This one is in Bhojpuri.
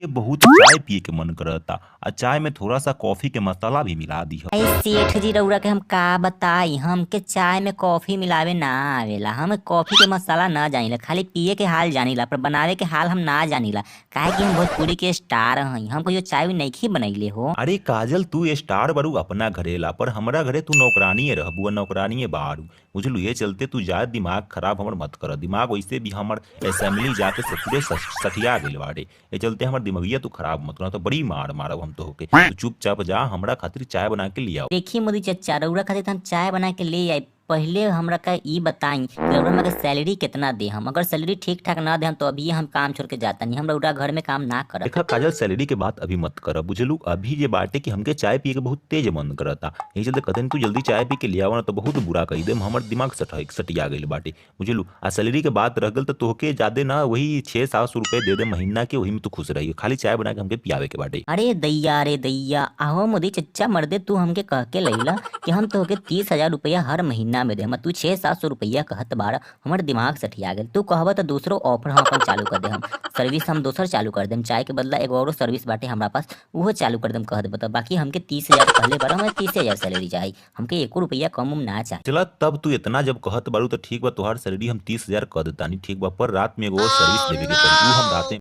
के बहुत चाय पिए के मन करता आ चाय में थोड़ा सा कॉफी के मसाला भी मिला दीह। अरे सेठ जी, रउरा के हम का बताई, हमके चाय में कॉफी मिलावे ना आवेला। हम कॉफी के मसाला ना जानिला, खाली पिए के हाल जानिला, पर बनावे के हाल हम ना जानिला। काहे कि हम भोजपुरी के स्टार हई, हम कहियो चाय उई नइखी बनैले हो। अरे काजल, तू स्टार बारू अपना घरेला, पर हमरा घरे तू नौकरानीये रहबू आ नौकरानीये बारू, बुझलू? ये चलते तू ज्यादा दिमाग खराब हमर मत कर। दिमाग वैसे भी हमर असेंबली जाके पूरे सठिया गइल बाटे, ये चलते हमर दिमगिया तू खराब मत कर, तो बड़ी मार मारब हम तोहके। तू चुपचाप जा, हमरा खातिर चाय बना के लियाओ। देखिए मोदी चचा, रउरा खातिर त हम चाय बना के ले आई। पहले हमरा का ई बताई कि रउरा हमरा के सैलरी केतना दे हम। अगर सैलरी ठीक ठाक ना दे हम तो अभी हम काम छोड़ के जातानी, हम रउरा घर में काम ना करब। देखा काजल, सैलरी के बात अभी मत कर, बुझलू? अभी जे बाटे कि हमके चाय पिए के बहुत तेज मन करता, यही चलते कहते तू जल्दी चाय पी के लियाव ना तो बहुत बुरा कही देम, हमर दिमाग सटिया गइल बाटे, बुझलू? आ सैलरी के बात रह गल तो तोहके ज्यादा ना वही 600-700 रुपये दे दे महीना के, वही में तू खुश रही, खाली चाय बना के हमके पियावे के बाटे। अरे दैया रे दैया, आहो मोदी चचा मर्दे, तू हमके कह के लैला कि हम तोहके 30,000 रुपया हर महीना में दे, तू 600-700 रुपया कहत बाड़ा, हमर दिमाग सठिया गेल। तू कहब त दूसरो ऑफर हम अपन चालू कर दे, हम सर्विस हम दोसर चालू कर देम, चाय के बदला एगो औरो सर्विस बाटे हमरा पास, उहो चालू कर देम कह देब त। बाकी हमके 30,000 कहले बाड़ा, हमरा 30,000 सैलरी चाही, हमके एको रुपया कम उम ना चाही। चला तब तू इतना जब कहत बारू तो ठीक बा, तोहार सैलरी हम 30,000 कह देतानी, ठीक बा, पर रात में एगो और सर्विस देवे के पड़ी, ऊ हम राते